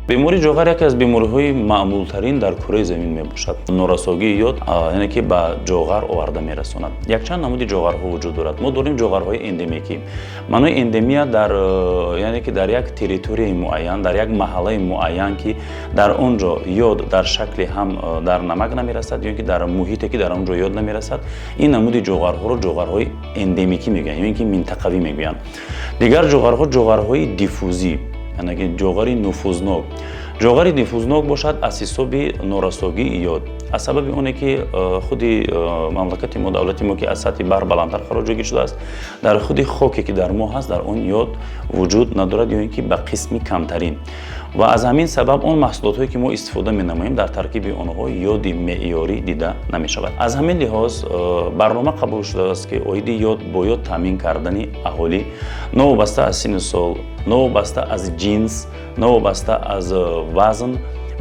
Бемории ҷоғар яке аз бемориҳои маъмултарин дар кураи замин мебошад. Норасогии йод, яъне ки ба ҷоғар оварда мерасонад. Якчанд намуди ҷоғарҳо вуҷуд дорад. Мо дорем ҷоғарҳои эндемикӣ. Маънои эндемия дар, яъне ки дар як территорияи муайян, дар як маҳаллаи муайян, ки дар он ҷо йод дар шакли ҳам дар намак намерасад ё ки дар муҳите, ки дар он ҷо йод намерасад, ин намуди ҷоғарҳоро ҷоғарҳои эндемикӣ мегӯянд ё ин ки минтақавӣ мегӯянд. Дигар ҷоғарҳо ҷоғарҳои диффузӣ, яъне ки ҷоғари нуфузнок. Ҷоғари диффузнок бошад, аз ҳисоби норасогии йод, аз сабаби оне ки худи мамлакати мо, давлати мо, ки аз сатҳи баҳр баландтар қарор ҷойгир шудааст, дар худи хоке, ки дар мо ҳаст, дар он йод вуҷуд надорад ё ин ки ба қисми камтарин. Ва аз ҳамин сабаб он маҳсулотҳое, ки мо истифода менамоем, дар таркиби онҳо йоди меъёрӣ дида намешавад. Аз ҳамин лиҳоз барнома қабул шудааст, ки оиди йод бо йод таъмин кардани аҳолӣ, новобаста аз синну сол, новобаста аз ҷинс, новобаста аз вазн,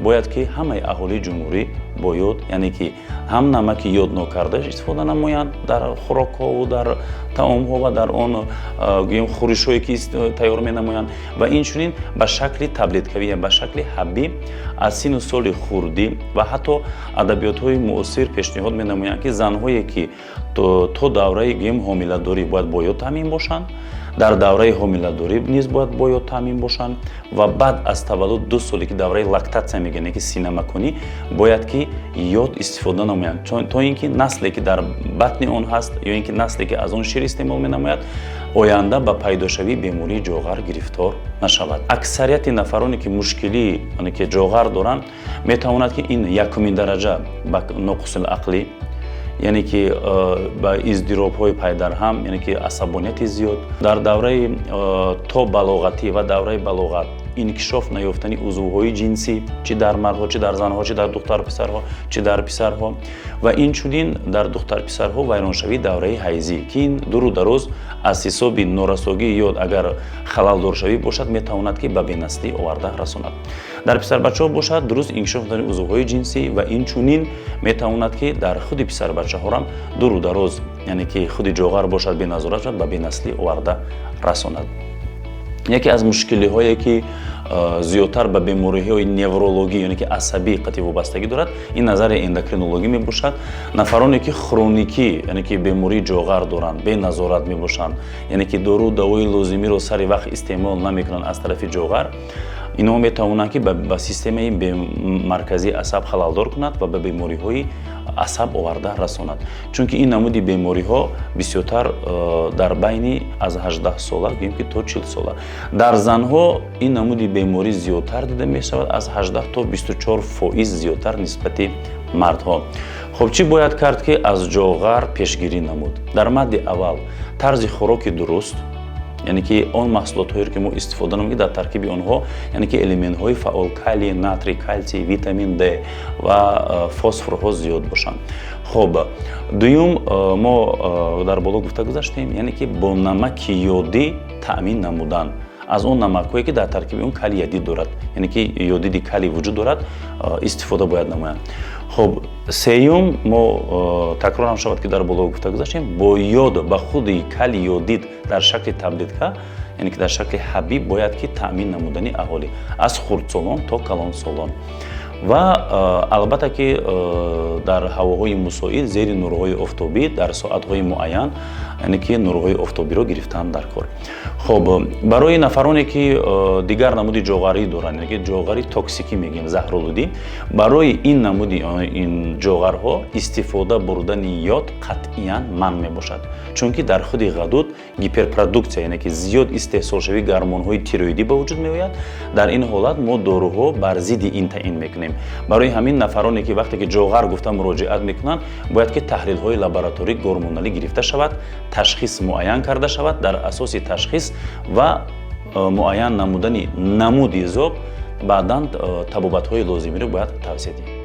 бояд ки ҳамаи аҳолии ҷумҳурӣ бо йод, яъне ки ҳам намаки йоднок истифода намоянд дар хӯрокҳову дар таомҳо ва дар он, гӯем, хӯришҳое, ки тайёр менамоянд, ва инчунин ба шакли таблеткавӣ, ба шакли ҳаббӣ аз синну соли хурдӣ. Ва ҳатто адабиётҳои муосир пешниҳод менамоянд, ки занҳое, ки то давраи, гӯем, ҳомиладорӣ бояд бо йод таъмин бошанд, дар давраи ҳомиладорӣ низ бояд бо йод таъмин бошанд ва баъд аз таваллуд 2 соле, ки давраи лактатсия мегӯянд, ки синамакунӣ, бояд ки йод истифода намоянд, то ин ки насле, ки дар батни он ҳаст ё ин ки насле, ки аз он шир истеъмол менамояд, оянда ба пайдошавии бемории ҷоғар гирифтор нашавад. Аксарияти нафароне, ки мушкилии ки ҷоғар доранд, метавонад, ки ин якумин дараҷа ба ноқусилақлӣ, яъне ки ба издиробҳои пайдарҳам, яъне ки асабонияти зиёд, дар давраи то балоғатӣ ва давраи балоғат инкишоф наёфтани узвҳои ҷинсӣ, чӣ дар мардҳо, чӣ дар занҳо, чӣ дар духтарписарҳо, чӣ дар писарҳо, ва инчунин дар духтарписарҳо вайроншавии давраи ҳайзӣ, ки ин дуру дароз аз ҳисоби норасогии йод агар халалдоршавӣ бошад, метавонад, ки ба бенаслӣ оварда расонад. Дар писарбачаҳо бошад, дуруст инкишоф додани узвҳои ҷинсӣ ва инчунин метавонад, ки дар худи писарбачаҳорам дуру дароз, яъне ки худи ҷоғар бошад, беназорат шавад, ба бенаслӣ оварда расонад. Яке аз мушкилиҳое, ки зиёдтар ба бемориҳои неврологӣ, яъне ки асабӣ қатъи вобастагӣ дорад, ин назари эндокринологӣ мебошад. Нафароне, ки хроникӣ, яъне ки бемории ҷоғар доранд, беназорат мебошанд, яъне ки дору давои лозимиро сари вақт истеъмол намекунанд аз тарафи ҷоғар, инҳо метавонанд, ки ба системаи марказии асаб халалдор кунад ва ба бемориҳои асаб оварда расонад, чунки ин намуди бемориҳо бисёртар дар байни аз 18 сола, гӯем ки, то 40 сола. Дар занҳо ин намуди беморӣ зиёдтар дида мешавад, аз 18 то 24% зиёдтар нисбати мардҳо. Хуб, чӣ бояд кард, ки аз ҷоғар пешгирӣ намуд? Дар мадди аввал тарзи хӯроки дуруст, яъне ки он маҳсулотҳоеро, ки мо истифода намудем, дар таркиби онҳо, яъне ки элементҳои фаъол, калий, натрий, калсий, витамин д ва фосфорҳо зиёд бошанд. Хуб, дуюм, мо дар боло гуфта гузаштем, яъне ки бо намаки йодӣ таъмин намудан, аз он намакҳое, ки дар таркиби он калий йодид дорад, яъне ки йодиди калий вуҷуд дорад, истифода бояд намоянд. Хуб, сеюм, мо такрорам шавад, ки дар боло гуфта гузаштем, бо йод, ба худи калий йодид дар шакли таблетка, яъне ки дар шакли ҳабӣ бояд ки таъмин намудани аҳолӣ аз хурдсолон то калонсолон. Ва албатта ки дар ҳавоҳои мусоид, зери нурҳои офтобӣ, дар соатҳои муайян, яъне ки нурҳои офтобиро гирифтан дар кор. Хуб, барои нафароне, ки дигар намуди ҷоғарӣ доранд, яъне ки ҷоғари токсикӣ мегӯем, заҳролудӣ, барои ин намуди ин ҷоғарҳо истифода бурдани йод қатъиян манъ мебошад, чунки дар худи ғадуд гиперпродукция, яъне ки зиёд истеҳсолшавии гормонҳои тироидӣ ба вуҷуд меояд. Дар ин ҳолат мо доруҳо бар зидди ин таъин мекунем. Барои ҳамин нафароне, ки вақте ки ҷоғар гуфта муроҷиат мекунанд, бояд ки таҳлилҳои лабораторӣ гормоналӣ гирифта шавад, ташхис муайян карда шавад. Дар асоси ташхис ва муайян намудани намуди зоб баъдан табобатҳои лозимиро бояд тавсия диҳем.